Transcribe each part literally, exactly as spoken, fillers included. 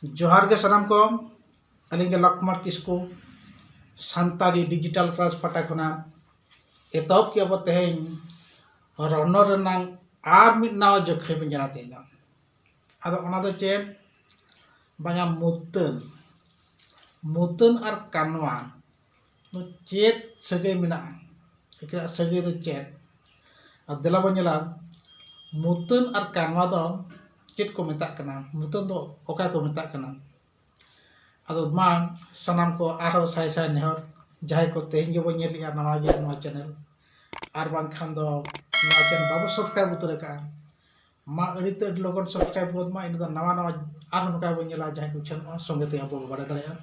ᱡᱚᱦᱟᱨ ᱜᱮ ᱥᱟᱱᱟᱢ ᱠᱚ᱾ ᱟᱹᱞᱤᱧ ᱜᱮ ᱞᱚᱠᱷᱢᱚᱬ ᱠᱤᱥᱠᱩ, ᱥᱟᱱᱛᱟᱲᱤ ᱰᱤᱡᱤᱴᱟᱞ ᱠᱞᱟᱥ ᱯᱟᱦᱴᱟ ᱠᱷᱚᱱᱟᱜ᱾ ᱮᱛᱚᱦᱚᱵ ᱠᱮᱜᱼᱟ ᱵᱚ ᱛᱮᱦᱮᱧ ᱨᱚᱱᱚᱲ ᱨᱮᱱᱟᱝ ᱟᱨ ᱢᱤᱫ ᱱᱟᱣᱟ ᱡᱚᱠᱷᱮ ᱵᱚᱱ ᱧᱮᱞᱟ ᱛᱮᱦᱮᱧ ᱫᱚ᱾ ᱟᱫᱚ ᱚᱱᱟ ᱫᱚ ᱪᱮᱫ? ᱵᱟᱝᱟ, ᱢᱩᱛᱟᱹᱱ᱾ ᱢᱩᱛᱟᱹᱱ ᱟᱨ ᱠᱟᱱᱣᱟ ᱫᱚ ᱪᱮᱫ ᱥᱟᱹᱜᱟᱹᱭ ᱢᱮᱱᱟᱜᱼᱟ? ᱩᱱᱠᱤᱱᱟᱜ ᱥᱟᱹᱜᱟᱹᱭ ᱫᱚ ᱪᱮᱫ? ᱟᱨ ᱫᱮᱞᱟ ᱵᱚᱱ ᱧᱮᱞᱟ, ᱢᱩᱛᱟᱹᱱ ᱟᱨ ᱠᱟᱱᱣᱟ ᱫᱚ ᱪᱮᱫ ᱠᱚ ᱢᱮᱛᱟᱜ ᱠᱟᱱᱟ? ᱢᱩᱛᱟᱹᱱ ᱫᱚ ᱚᱠᱟ ᱠᱚ ᱢᱮᱛᱟᱜ ᱠᱟᱱᱟ? ᱟᱫᱚ ᱢᱟ ᱥᱟᱱᱟᱢ ᱠᱚ ᱟᱨᱦᱚᱸ ᱥᱟᱭ ᱥᱟᱭ ᱱᱮᱦᱚᱨ, ᱡᱟᱦᱟᱸᱭ ᱠᱚ ᱛᱮᱦᱮᱧ ᱜᱮᱵᱚᱱ ᱧᱮᱞᱮᱜᱼᱟ ᱱᱟᱣᱟ ᱜᱮ ᱱᱚᱣᱟ ᱪᱮᱱᱮᱞ, ᱟᱨ ᱵᱟᱝᱠᱷᱟᱱ ᱫᱚ ᱱᱚᱣᱟ ᱪᱮᱱᱮᱞ ᱵᱟᱵᱚ ᱥᱟᱵᱥᱠᱨᱟᱭᱤᱵ ᱩᱛᱟᱹᱨ ᱟᱠᱟᱫᱼᱟ, ᱢᱟ ᱟᱹᱰᱤ ᱛᱮ ᱟᱹᱰᱤ ᱞᱚᱜᱚᱱ ᱥᱟᱵᱥᱠᱨᱟᱭᱤᱵ ᱜᱚᱫ ᱢᱟ᱾ ᱤᱱᱟᱹ ᱫᱚ ᱱᱟᱣᱟ ᱱᱟᱣᱟ ᱟᱨᱦᱚᱸ ᱱᱚᱝᱠᱟ ᱵᱚᱱ ᱧᱮᱞᱟ, ᱡᱟᱦᱟᱸᱭ ᱠᱚ ᱩᱪᱷᱟᱹᱱᱚᱜᱼᱟ ᱥᱚᱸᱜᱮ ᱛᱮ ᱟᱵᱚ ᱵᱚ ᱵᱟᱲᱟᱭ ᱫᱟᱲᱮᱭᱟᱜᱼᱟ᱾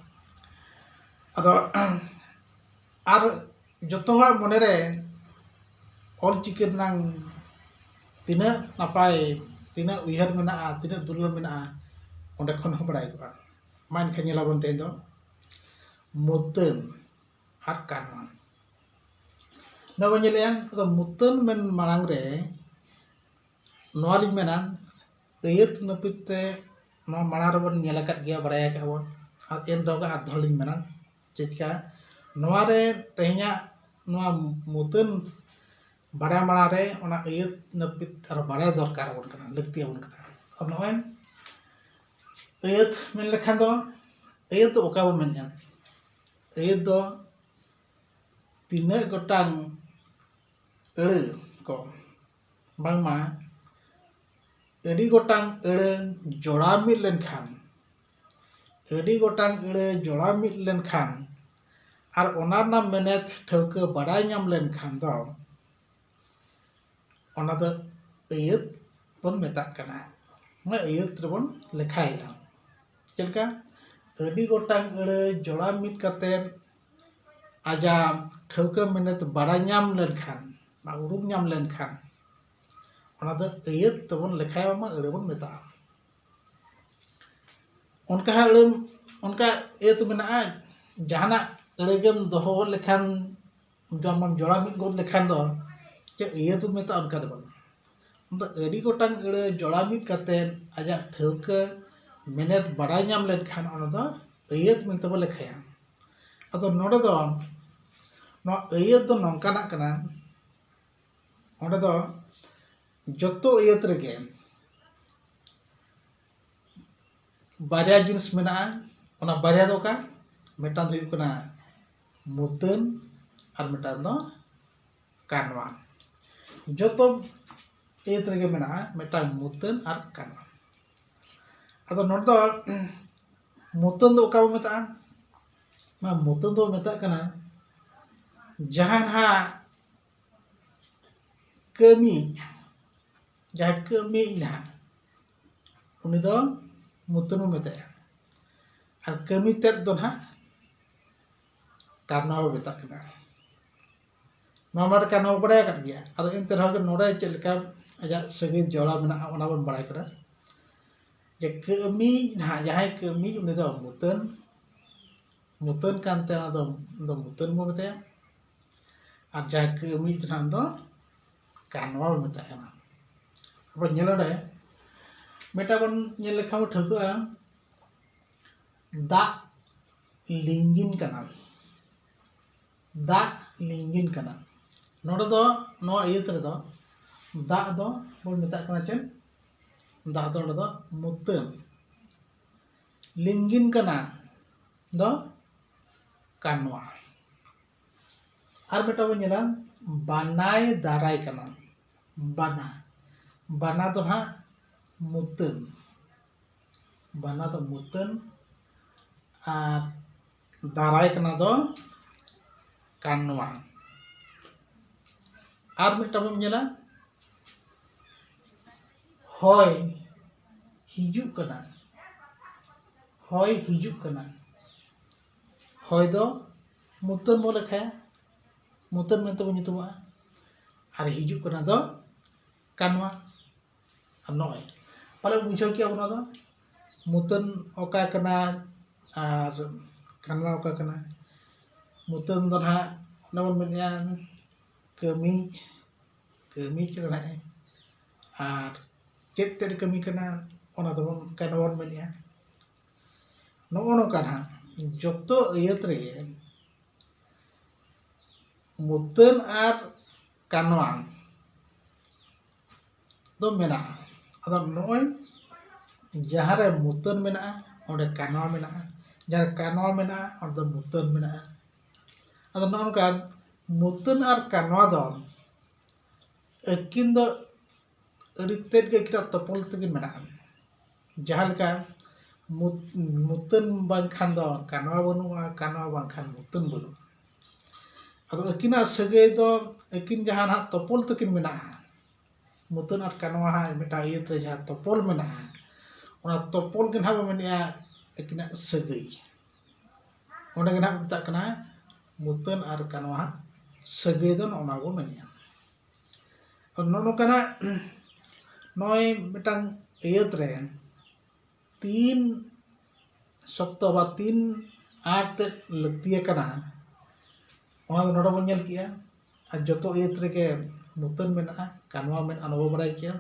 ᱟᱫᱚ ᱟᱨ ᱡᱚᱛᱚ ᱦᱚᱲᱟᱜ ᱢᱚᱱᱮᱨᱮ ᱚᱞ ᱪᱤᱠᱤ ᱨᱮᱱᱟᱝ ᱛᱤᱱᱟᱹᱜ ᱱᱟᱯᱟᱭ, ᱛᱤᱱᱟᱹᱜ ᱩᱭᱦᱟᱹᱨ ᱢᱮᱱᱟᱜᱼᱟ, ᱛᱤᱱᱟᱹᱜ ᱫᱩᱞᱟᱹᱲ ᱢᱮᱱᱟᱜᱼᱟ, ᱚᱸᱰᱮ ᱠᱷᱚᱱ ᱦᱚᱸ ᱵᱟᱲᱟᱭ ᱠᱚᱜᱼᱟ᱾ ᱢᱟ ᱮᱱᱠᱷᱟᱱ ᱧᱮᱞᱟᱵᱚᱱ ᱛᱮᱦᱮᱧ ᱫᱚ ᱢᱩᱛᱟᱹᱱ ᱟᱨ ᱠᱟᱱᱣᱟ᱾ ᱱᱚᱣᱟ ᱵᱚᱱ ᱧᱮᱞᱮᱜᱼᱟ, ᱟᱫᱚ ᱢᱩᱛᱟᱹᱱ ᱢᱮᱱ ᱢᱟᱲᱟᱝ ᱨᱮ ᱱᱚᱣᱟ ᱞᱤᱧ ᱢᱮᱱᱟ, ᱟᱹᱭᱟᱹᱛ ᱱᱟᱹᱯᱤᱛ ᱛᱮ ᱱᱚᱣᱟ ᱢᱟᱲᱟᱝ ᱨᱮᱵᱚᱱ ᱧᱮᱞ ᱟᱠᱟᱫ ᱜᱮᱭᱟ, ᱵᱟᱲᱟᱭ ᱟᱠᱟᱫ ᱵᱚᱱ, ᱟᱨ ᱮᱱ ᱨᱮᱦᱚᱸ ᱟᱨ ᱫᱷᱟᱣ ᱞᱤᱧ ᱢᱮᱱᱟ᱾ ᱪᱮᱫ ᱞᱮᱠᱟ? ᱱᱚᱣᱟ ᱨᱮ ᱛᱮᱦᱮᱧᱟᱜ ᱱᱚᱣᱟ ᱢᱩᱛᱟᱹᱱ ᱵᱟᱲᱟᱭ ᱢᱟᱲᱟᱝ ᱨᱮ ᱚᱱᱟ ᱟᱹᱭᱟᱹᱛ ᱱᱟᱹᱯᱤᱛ ᱟᱨ ᱵᱟᱲᱟᱭ ᱫᱚᱨᱠᱟᱨ ᱟᱵᱚᱱ ᱠᱟᱱᱟ, ᱞᱟᱹᱠᱛᱤ ᱟᱵᱚᱱ ᱠᱟᱱᱟ᱾ ᱟᱨ ᱱᱚᱜᱼᱚᱭ ᱟᱹᱭᱟᱹᱛ ᱢᱮᱱ ᱞᱮᱠᱷᱟᱱ ᱫᱚ, ᱟᱹᱭᱟᱹᱛ ᱫᱚ ᱚᱠᱟ ᱵᱚᱱ ᱢᱮᱱᱮᱫᱼᱟ? ᱟᱹᱭᱟᱹᱛ ᱫᱚ ᱛᱤᱱᱟᱹᱜ ᱜᱚᱴᱟᱝ ᱟᱹᱲᱟᱹ ᱠᱚ, ᱵᱟᱝᱢᱟ ᱟᱹᱰᱤ ᱜᱚᱴᱟᱝ ᱟᱹᱲᱟᱹ ᱡᱚᱲᱟᱣ ᱢᱤᱫ ᱞᱮᱱᱠᱷᱟᱱ, ᱟᱹᱰᱤ ᱜᱚᱴᱟᱝ ᱟᱹᱲᱟᱹ ᱡᱚᱲᱟᱣ ᱢᱤᱫ ᱞᱮᱱᱠᱷᱟᱱ ᱟᱨ ᱚᱱᱟ ᱨᱮᱱᱟᱜ ᱢᱮᱱᱮᱛ ᱴᱷᱟᱹᱣᱠᱟᱹ ᱵᱟᱰᱟᱭ ᱧᱟᱢ ᱞᱮᱱᱠᱷᱟᱱ ᱫᱚ, ᱚᱱᱟ ᱫᱚ ᱟᱹᱭᱟᱹᱛ ᱵᱚᱱ ᱢᱮᱛᱟᱜ ᱠᱟᱱᱟ, ᱚᱱᱟ ᱟᱹᱭᱟᱹᱛ ᱨᱮᱵᱚᱱ ᱞᱮᱠᱷᱟᱭᱮᱫᱼᱟ᱾ ᱪᱮᱫ ᱞᱮᱠᱟ? ᱟᱹᱰᱤ ᱜᱚᱴᱟᱝ ᱟᱹᱲᱟᱹ ᱡᱚᱲᱟᱣ ᱢᱤᱫ ᱠᱟᱛᱮᱫ ᱟᱡᱟᱜ ᱴᱷᱟᱹᱣᱠᱟᱹ ᱢᱮᱱᱮᱛ ᱵᱟᱲᱟᱭ ᱧᱟᱢ ᱞᱮᱱᱠᱷᱟᱱ, ᱵᱟ ᱩᱨᱩᱢ ᱧᱟᱢ ᱞᱮᱱᱠᱷᱟᱱ, ᱚᱱᱟ ᱫᱚ ᱟᱹᱭᱟᱹᱛ ᱛᱮᱵᱚᱱ ᱞᱮᱠᱷᱟᱭᱟ, ᱵᱟᱝ ᱟᱹᱲᱟᱹ ᱵᱚᱱ ᱢᱮᱛᱟᱜᱼᱟ᱾ ᱚᱱᱠᱟ ᱦᱚᱸ ᱟᱹᱲᱟᱹ, ᱚᱱᱠᱟ ᱟᱹᱭᱟᱹᱛ ᱢᱮᱱᱟᱜᱼᱟ, ᱡᱟᱦᱟᱱᱟᱜ ᱟᱹᱲᱟᱹ ᱜᱮᱢ ᱫᱚᱦᱚ ᱞᱮᱠᱷᱟᱱ, ᱡᱮᱢᱚᱱ ᱡᱚᱲᱟᱣ ᱢᱤᱫ ᱜᱚᱫ ᱞᱮᱠᱷᱟᱱ ᱫᱚ ᱪᱮᱫ ᱟᱹᱭᱟᱹᱛ ᱵᱚᱱ ᱢᱮᱛᱟᱜᱼᱟ? ᱚᱱᱠᱟ ᱫᱚ ᱵᱟᱝ᱾ ᱚᱱᱟ ᱫᱚ ᱟᱹᱰᱤ ᱜᱚᱴᱟᱝ ᱟᱹᱲᱟᱹ ᱡᱚᱲᱟᱣ ᱢᱤᱫ ᱠᱟᱛᱮᱫ ᱟᱡᱟᱜ ᱴᱷᱟᱹᱣᱠᱟᱹ ᱢᱮᱱᱮᱛ ᱵᱟᱲᱟᱭ ᱧᱟᱢ ᱞᱮᱱᱠᱷᱟᱱ ᱚᱱᱟ ᱫᱚ ᱟᱹᱭᱟᱹᱛ ᱢᱮᱱᱛᱮ ᱵᱚ ᱞᱮᱠᱷᱟᱭᱟ᱾ ᱟᱫᱚ ᱱᱚᱰᱮ ᱫᱚ ᱱᱚᱣᱟ ᱟᱹᱭᱟᱹᱛ ᱫᱚ ᱱᱚᱝᱠᱟᱱᱟᱜ ᱠᱟᱱᱟ, ᱚᱸᱰᱮ ᱫᱚ ᱡᱚᱛᱚ ᱟᱹᱭᱟᱹᱛ ᱨᱮᱜᱮ ᱵᱟᱨᱭᱟ ᱡᱤᱱᱤᱥ ᱢᱮᱱᱟᱜᱼᱟ᱾ ᱚᱱᱟ ᱵᱟᱨᱭᱟ ᱫᱚ ᱚᱠᱟ? ᱢᱤᱫᱴᱟᱝ ᱫᱚ ᱦᱩᱭᱩᱜ ᱠᱟᱱᱟ ᱢᱩᱛᱟᱹᱱ ᱟᱨ ᱢᱤᱫᱴᱟᱝ ᱫᱚ ᱠᱟᱱᱣᱟ᱾ ᱡᱚᱛᱚ ᱟᱹᱭᱟᱹᱛ ᱨᱮᱜᱮ ᱢᱮᱱᱟᱜᱼᱟ ᱢᱤᱫᱴᱟᱝ ᱢᱩᱛᱟᱹᱱ ᱟᱨ ᱠᱟᱱᱣᱟ᱾ ᱟᱫᱚ ᱱᱚᱰᱮ ᱫᱚ ᱢᱩᱛᱟᱹᱱ ᱫᱚ ᱚᱠᱟ ᱵᱚ ᱢᱮᱛᱟᱜᱼᱟ? ᱱᱚᱣᱟ ᱢᱩᱛᱟᱹᱱ ᱫᱚ ᱢᱮᱛᱟᱜ ᱠᱟᱱᱟ ᱡᱟᱦᱟᱸ ᱱᱟᱦᱟᱜ ᱠᱟᱹᱢᱤ, ᱡᱟᱦᱟᱸᱭ ᱠᱟᱹᱢᱤᱭᱤᱡ ᱱᱟᱦᱟᱜ, ᱩᱱᱤ ᱫᱚ ᱢᱩᱛᱟᱹᱱ ᱵᱚ ᱢᱮᱛᱟᱭᱟ᱾ ᱟᱨ ᱠᱟᱹᱢᱤ ᱛᱮᱫ ᱫᱚ ᱱᱟᱦᱟᱜ ᱠᱟᱨᱱᱟ ᱵᱚ ᱢᱮᱛᱟᱜ ᱠᱟᱱᱟ᱾ ᱱᱚᱣᱟ ᱢᱟ ᱠᱟᱨᱱᱟ ᱵᱚ ᱵᱟᱲᱟᱭ ᱟᱠᱟᱫ ᱜᱮᱭᱟ᱾ ᱟᱫᱚ ᱮᱱᱛᱮ ᱨᱮᱦᱚᱸ ᱜᱮ ᱱᱚᱰᱮ ᱪᱮᱫ ᱞᱮᱠᱟ ᱟᱡᱟᱜ ᱥᱟᱹᱜᱟᱹᱭ ᱡᱚᱲᱟᱣ ᱢᱮᱱᱟᱜᱼᱟ, ᱚᱱᱟ ᱵᱚᱱ ᱵᱟᱲᱟᱭ ᱠᱟᱱᱟ᱾ ᱡᱮ ᱠᱟᱹᱢᱤ ᱱᱟᱦᱟᱜ, ᱡᱟᱦᱟᱸᱭ ᱠᱟᱹᱢᱤ, ᱩᱱᱤ ᱫᱚ ᱢᱩᱛᱟᱹᱱ, ᱢᱩᱛᱟᱹᱱ ᱠᱟᱱᱛᱮ ᱚᱱᱟ ᱫᱚ, ᱫᱚ ᱢᱩᱛᱟᱹᱱ ᱵᱚ ᱢᱮᱛᱟᱭᱟ᱾ ᱟᱨ ᱡᱟᱦᱟᱸᱭ ᱠᱟᱹᱢᱤ ᱫᱚ ᱱᱟᱦᱟᱜ ᱫᱚ ᱠᱟᱱᱣᱟ ᱵᱚ ᱢᱮᱛᱟᱭ ᱠᱟᱱᱟ᱾ ᱟᱵᱚ ᱧᱮᱞ ᱱᱚᱰᱮ ᱢᱤᱫᱴᱟᱝ ᱵᱚᱱ ᱧᱮᱞ ᱞᱮᱠᱷᱟᱱ ᱵᱚ ᱴᱷᱟᱹᱣᱠᱟᱹᱜᱼᱟ, ᱫᱟᱜ ᱞᱤᱸᱜᱤᱱ ᱠᱟᱱᱟ, ᱫᱟᱜ ᱞᱤᱸᱜᱤᱱ ᱠᱟᱱᱟ᱾ ᱱᱚᱰᱮ ᱫᱚ, ᱱᱚᱣᱟ ᱟᱹᱭᱟᱹᱛ ᱨᱮᱫᱚ ᱫᱟᱜ ᱫᱚ ᱵᱚᱱ ᱢᱮᱛᱟᱜ ᱠᱟᱱᱟ ᱪᱮᱫ? ᱫᱟᱜ ᱫᱚ ᱱᱚᱰᱮ ᱫᱚ ᱢᱩᱛᱟᱹᱱ, ᱞᱤᱸᱜᱤᱱ ᱠᱟᱱᱟ ᱫᱚ ᱠᱟᱱᱣᱟ᱾ ᱟᱨ ᱢᱤᱫᱴᱟᱝ ᱵᱚᱱ ᱧᱮᱞᱟ, ᱵᱟᱱᱟᱭ ᱫᱟᱨᱟᱭ ᱠᱟᱱᱟ᱾ ᱵᱟᱱᱟ, ᱵᱟᱱᱟ ᱫᱚ ᱱᱟᱦᱟᱜ ᱢᱩᱛᱟᱹᱱ, ᱵᱟᱱᱟ ᱫᱚ ᱢᱩᱛᱟᱹᱱ, ᱟᱨ ᱫᱟᱨᱟᱭ ᱠᱟᱱᱟ ᱫᱚ ᱠᱟᱱᱣᱟ᱾ ᱟᱨ ᱢᱤᱫᱴᱟᱝ ᱵᱚᱱ ᱧᱮᱞᱟ, ᱦᱚᱭ ᱦᱤᱡᱩᱜ ᱠᱟᱱᱟ, ᱦᱚᱭ ᱦᱤᱡᱩᱜ ᱠᱟᱱᱟ᱾ ᱦᱚᱭ ᱫᱚ ᱢᱩᱛᱟᱹᱱ ᱵᱚ ᱞᱮᱠᱷᱟᱭᱟ, ᱢᱩᱛᱟᱹᱱ ᱢᱮᱱᱛᱮ ᱵᱚ ᱧᱩᱛᱩᱢᱟᱜᱼᱟ᱾ ᱟᱨ ᱦᱤᱡᱩᱜ ᱠᱟᱱᱟ ᱫᱚ ᱠᱟᱱᱣᱟ᱾ ᱟᱨ ᱱᱚᱜᱼᱚᱭ ᱯᱟᱞᱮ ᱵᱩᱡᱷᱟᱹᱣ ᱠᱮᱜᱼᱟ ᱵᱚᱱ ᱚᱱᱟ ᱫᱚ ᱢᱩᱛᱟᱹᱱ ᱚᱠᱟ ᱠᱟᱱᱟ ᱟᱨ ᱠᱟᱱᱣᱟ ᱚᱠᱟ ᱠᱟᱱᱟ᱾ ᱢᱩᱛᱟᱹᱱ ᱫᱚ ᱱᱟᱦᱟᱜ ᱚᱱᱟ ᱵᱚᱱ ᱢᱮᱱᱮᱜᱼᱟ ᱠᱟᱹᱢᱤ, ᱠᱟᱹᱢᱤ ᱠᱟᱱᱟᱭ᱾ ᱟᱨ ᱪᱮᱫ ᱛᱮᱫ ᱠᱟᱹᱢᱤ ᱠᱟᱱᱟ? ᱚᱱᱟ ᱫᱚᱵᱚᱱ ᱠᱟᱱᱣᱟ ᱵᱚᱱ ᱢᱮᱱᱮᱜᱼᱟ᱾ ᱱᱚᱜᱼᱚ ᱱᱚᱝᱠᱟ ᱱᱟᱦᱟᱜ ᱡᱚᱛᱚ ᱟᱹᱭᱟᱹᱛ ᱨᱮᱜᱮ ᱢᱩᱛᱟᱹᱱ ᱟᱨ ᱠᱟᱱᱣᱟ ᱫᱚ ᱢᱮᱱᱟᱜᱼᱟ᱾ ᱟᱫᱚ ᱱᱚᱜᱼᱚᱭ ᱡᱟᱦᱟᱸ ᱨᱮ ᱢᱩᱛᱟᱹᱱ ᱢᱮᱱᱟᱜᱼᱟ, ᱚᱸᱰᱮ ᱠᱟᱱᱣᱟ ᱢᱮᱱᱟᱜᱼᱟ, ᱡᱟᱦᱟᱸ ᱨᱮ ᱠᱟᱱᱣᱟ ᱢᱮᱱᱟᱜᱼᱟ, ᱚᱸᱰᱮ ᱫᱚ ᱢᱩᱛᱟᱹᱱ ᱢᱮᱱᱟᱜᱼᱟ᱾ ᱟᱫᱚ ᱱᱚᱜᱼᱚ ᱱᱚᱝᱠᱟ ᱢᱩᱛᱟᱹᱱ ᱟᱨ ᱠᱟᱱᱣᱟ ᱫᱚ ᱟᱹᱠᱤᱱ ᱫᱚ ᱟᱹᱰᱤ ᱛᱮᱫ ᱜᱮ ᱟᱹᱠᱤᱱᱟᱜ ᱛᱚᱯᱚᱞ ᱛᱮᱜᱮ ᱢᱮᱱᱟᱜᱼᱟ᱾ ᱡᱟᱦᱟᱸ ᱞᱮᱠᱟ ᱢᱩᱛ-, ᱢᱩᱛᱟᱹᱱ ᱵᱟᱝᱠᱷᱟᱱ ᱫᱚ ᱠᱟᱱᱣᱟ ᱵᱟᱹᱱᱩᱜᱼᱟ, ᱠᱟᱱᱣᱟ ᱵᱟᱝᱠᱷᱟᱱ ᱢᱩᱛᱟᱹᱱ ᱵᱟᱹᱱᱩᱜᱼᱟ᱾ ᱟᱫᱚ ᱟᱹᱠᱤᱱᱟᱜ ᱥᱟᱹᱜᱟᱹᱭ ᱫᱚ ᱟᱹᱠᱤᱱ ᱡᱟᱦᱟᱸ ᱱᱟᱦᱟᱜ ᱛᱚᱯᱚᱞ ᱛᱟᱹᱠᱤᱱ ᱢᱮᱱᱟᱜᱼᱟ, ᱢᱩᱛᱟᱹᱱ ᱟᱨ ᱠᱟᱱᱣᱟ ᱦᱟᱸᱜ ᱢᱤᱫᱴᱟᱝ ᱟᱹᱭᱟᱹᱛ ᱨᱮ ᱡᱟᱦᱟᱸ ᱛᱚᱯᱚᱞ ᱢᱮᱱᱟᱜᱼᱟ, ᱚᱱᱟ ᱛᱚᱯᱚᱞ ᱜᱮ ᱱᱟᱦᱟᱜ ᱵᱚ ᱢᱮᱱᱮᱜᱼᱟ ᱟᱹᱠᱤᱱᱟᱜ ᱥᱟᱹᱜᱟᱹᱭ᱾ ᱚᱸᱰᱮ ᱜᱮ ᱱᱟᱦᱟᱜ ᱢᱮᱛᱟᱜ ᱠᱟᱱᱟ ᱢᱩᱛᱟᱹᱱ ᱟᱨ ᱠᱟᱱᱣᱟ ᱦᱟᱸᱜ ᱥᱟᱹᱜᱟᱹᱭ ᱫᱚ ᱱᱚᱜᱼᱚ ᱱᱚᱣᱟ ᱵᱚ ᱢᱮᱱᱮᱜᱼᱟ᱾ ᱱᱚᱜᱼᱚ ᱱᱚᱝᱠᱟᱱᱟᱜ ᱱᱚᱜᱼᱚᱭ ᱢᱤᱫᱴᱟᱝ ᱟᱹᱭᱟᱹᱛ ᱨᱮ ᱛᱤᱱ ᱥᱚᱠᱛᱚ ᱵᱟ ᱛᱤᱱ ᱟᱸᱴ ᱛᱮᱫ ᱞᱟᱹᱠᱛᱤ ᱟᱠᱟᱱᱟ, ᱚᱱᱟ ᱫᱚ ᱱᱚᱰᱮ ᱵᱚᱱ ᱧᱮᱞ ᱠᱮᱜᱼᱟ᱾ ᱟᱨ ᱡᱚᱛᱚ ᱟᱹᱭᱟᱹᱛ ᱨᱮᱜᱮ ᱢᱩᱛᱟᱹᱱ ᱢᱮᱱᱟᱜᱼᱟ, ᱠᱟᱱᱣᱟ ᱢᱮᱱᱟᱜᱼᱟ, ᱚᱱᱟ ᱵᱚ ᱵᱟᱲᱟᱭ ᱠᱮᱜᱼᱟ᱾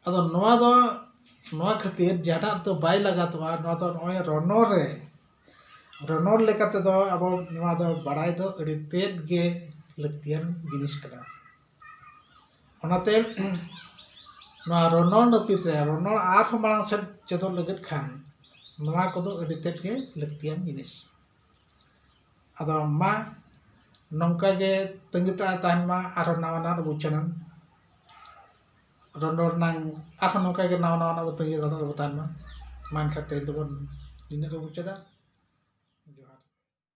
ᱟᱫᱚ ᱱᱚᱣᱟ ᱫᱚ, ᱱᱚᱣᱟ ᱠᱷᱟᱹᱛᱤᱨ ᱡᱟᱦᱟᱸᱴᱟᱜ ᱫᱚ ᱵᱟᱭ ᱞᱟᱜᱟᱛᱚᱜᱼᱟ, ᱱᱚᱣᱟ ᱫᱚ ᱱᱚᱜᱼᱚᱭ ᱨᱚᱱᱚᱲ ᱨᱮ, ᱨᱚᱱᱚᱲ ᱞᱮᱠᱟ ᱛᱮᱫᱚ ᱟᱵᱚ ᱱᱚᱣᱟ ᱫᱚ ᱵᱟᱲᱟᱭ ᱫᱚ ᱟᱹᱰᱤ ᱛᱮᱫ ᱜᱮ ᱞᱟᱹᱠᱛᱤᱭᱟᱱ ᱡᱤᱱᱤᱥ ᱠᱟᱱᱟ᱾ ᱚᱱᱟᱛᱮ ᱱᱚᱣᱟ ᱨᱚᱱᱚᱲ ᱱᱟᱹᱯᱤᱛ ᱨᱮ ᱨᱚᱱᱚᱲ ᱟᱨᱦᱚᱸ ᱢᱟᱲᱟᱝ ᱥᱮᱫ ᱪᱮᱫᱚᱜ ᱞᱟᱹᱜᱤᱫ ᱠᱷᱟᱱ ᱱᱚᱣᱟ ᱠᱚᱫᱚ ᱟᱹᱰᱤ ᱛᱮᱫ ᱜᱮ ᱞᱟᱹᱠᱛᱤᱭᱟᱱ ᱡᱤᱱᱤᱥ᱾ ᱟᱫᱚ ᱢᱟ ᱱᱚᱝᱠᱟ ᱜᱮ ᱛᱟᱺᱜᱤ ᱛᱟᱲᱟᱜ ᱛᱟᱦᱮᱱ ᱢᱟ ᱟᱨᱦᱚᱸ ᱱᱟᱣᱟ ᱱᱟᱣᱟ ᱵᱚ ᱪᱮᱱᱮᱞ ᱨᱚᱱᱚᱲ ᱨᱮᱱᱟᱝ ᱟᱨᱦᱚᱸ ᱱᱚᱝᱠᱟ ᱜᱮ ᱱᱟᱣᱟ ᱱᱟᱣᱟ ᱵᱚ ᱛᱟᱺᱜᱤ ᱛᱟᱲᱟᱜ ᱨᱮᱵᱚ ᱛᱟᱦᱮᱱ ᱢᱟ᱾ ᱢᱟ ᱮᱱᱠᱷᱟᱱ ᱛᱮᱦᱮᱧ ᱫᱚᱵᱚᱱ ᱱᱤᱱᱟᱹᱜ ᱨᱮ ᱢᱩᱪᱟᱹᱫᱟ᱾